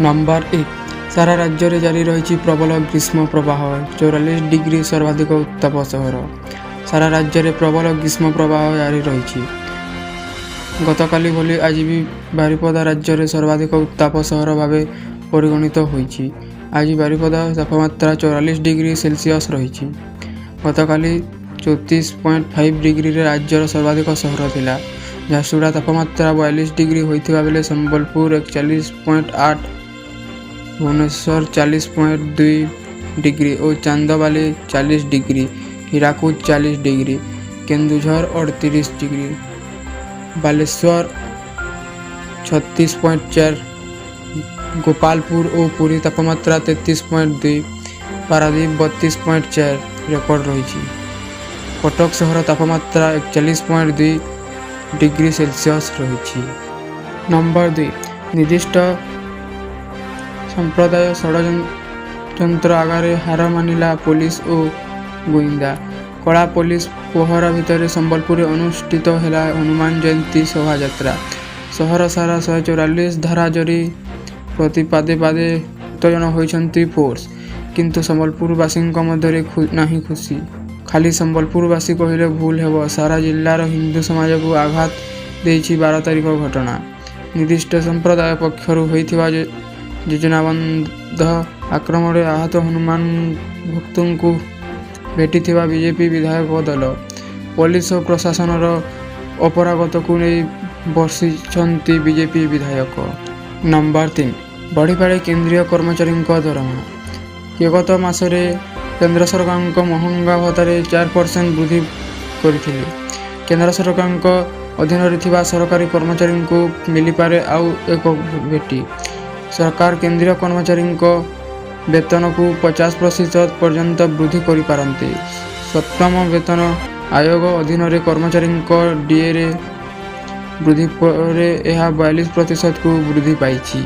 Number 1, ସାରା ରାଜ୍ୟରେ ଜାରି ରହିଛି ପ୍ରବଳ ଗ୍ରୀଷ୍ମ ପ୍ରବାହ, 44 ଡିଗ୍ରୀ ସର୍ବାଧିକ ଉତ୍ତାପ ସହର। ସାରା ରାଜ୍ୟରେ ପ୍ରବଳ ଗ୍ରୀଷ୍ମ ପ୍ରବାହ ଜାରି ରହିଛି। ଗତକାଲି ଭଳି ଆଜି ବି ବାରିପଦା ରାଜ୍ୟରେ ସର୍ବାଧିକ ଉତ୍ତାପ ସହର ଭାବେ ପରିଗଣିତ ହୋଇଛି। ଆଜି ବାରିପଦା ତାପମାତ୍ରା 44 ଡିଗ୍ରୀ ସେଲସିୟସ୍ ରହିଛି। ଗତକାଲି 34.5 ଡିଗ୍ରୀରେ ରାଜ୍ୟର ସର୍ବାଧିକ ସହର ଥିଲା। ଝାରସୁଗୁଡ଼ା ତାପମାତ୍ରା 42 ଡିଗ୍ରୀ ହୋଇଥିବା ବେଳେ ସମ୍ବଲପୁର 41.8, ଭୁବନେଶ୍ୱର 40.2 ଡିଗ୍ରୀ ଓ Chandbali 40 degree, Hirakud 40 degree, Keonjhar 38 degree, Balasore 36.4, Gopalpur ଓ ପୁରୀ ତାପମାତ୍ରା 33.2, ପାରାଦୀପ 32.4 ରେକର୍ଡ ରହିଛି। କଟକ ସହର ତାପମାତ୍ରା 41.2 ଡିଗ୍ରୀ ସେଲସିୟସ୍ ରହିଛି। ନମ୍ବର 2, ନିର୍ଦ୍ଦିଷ୍ଟ ସମ୍ପ୍ରଦାୟ ଷଡ଼ଯନ୍ତ୍ର ଆଗରେ ହାର ମାନିଲା ପୋଲିସ ଓ ଗୁଇନ୍ଦା। କଡ଼ା ପୋଲିସ ପହରା ଭିତରେ ସମ୍ବଲପୁରରେ ଅନୁଷ୍ଠିତ ହେଲା ହନୁମାନ ଜୟନ୍ତୀ ଶୋଭାଯାତ୍ରା। ସହର ସାରା 144 ଧାରା ଜାରି, ପ୍ରତି ପାଦେ ପାଦେ ମୁତୟନ ହୋଇଛନ୍ତି ଫୋର୍ସ। କିନ୍ତୁ ସମ୍ବଲପୁରବାସୀଙ୍କ ମଧ୍ୟରେ ନାହିଁ ଖୁସି। ଖାଲି ସମ୍ବଲପୁରବାସୀ କହିଲେ ଭୁଲ ହେବ, ସାରା ଜିଲ୍ଲାର ହିନ୍ଦୁ ସମାଜକୁ ଆଘାତ ଦେଇଛି 12 ତାରିଖ ଘଟଣା। ନିର୍ଦ୍ଦିଷ୍ଟ ସମ୍ପ୍ରଦାୟ ପକ୍ଷରୁ ହୋଇଥିବା ଯୋଜନାବଦ୍ଧ ଆକ୍ରମଣରେ ଆହତ ହନୁମାନ ଭକ୍ତଙ୍କୁ ଭେଟିଥିବା ବିଜେପି ବିଧାୟକ ଦଳ। ପୋଲିସ ଓ ପ୍ରଶାସନର ଅପାରଗତାକୁ ନେଇ ବର୍ଷିଛନ୍ତି ବିଜେପି ବିଧାୟକ। ନମ୍ବର 3, ବଢ଼ିପାରେ କେନ୍ଦ୍ରୀୟ କର୍ମଚାରୀଙ୍କ ଦରମା। ବିଗତ ମାସରେ କେନ୍ଦ୍ର ସରକାରଙ୍କ ମହଙ୍ଗା ଭତ୍ତାରେ 4% ବୃଦ୍ଧି କରିଥିଲେ। କେନ୍ଦ୍ର ସରକାରଙ୍କ ଅଧୀନରେ ଥିବା ସରକାରୀ କର୍ମଚାରୀଙ୍କୁ ମିଳିପାରେ ଆଉ ଏକ ଭେଟି। ସରକାର କେନ୍ଦ୍ରୀୟ କର୍ମଚାରୀଙ୍କ ବେତନକୁ 50% ପର୍ଯ୍ୟନ୍ତ ବୃଦ୍ଧି କରିପାରନ୍ତି। ସପ୍ତମ ବେତନ ଆୟୋଗ ଅଧୀନରେ କର୍ମଚାରୀଙ୍କ ଡିଏରେ ବୃଦ୍ଧି ପରେ ଏହା 42 ପ୍ରତିଶତକୁ ବୃଦ୍ଧି ପାଇଛି।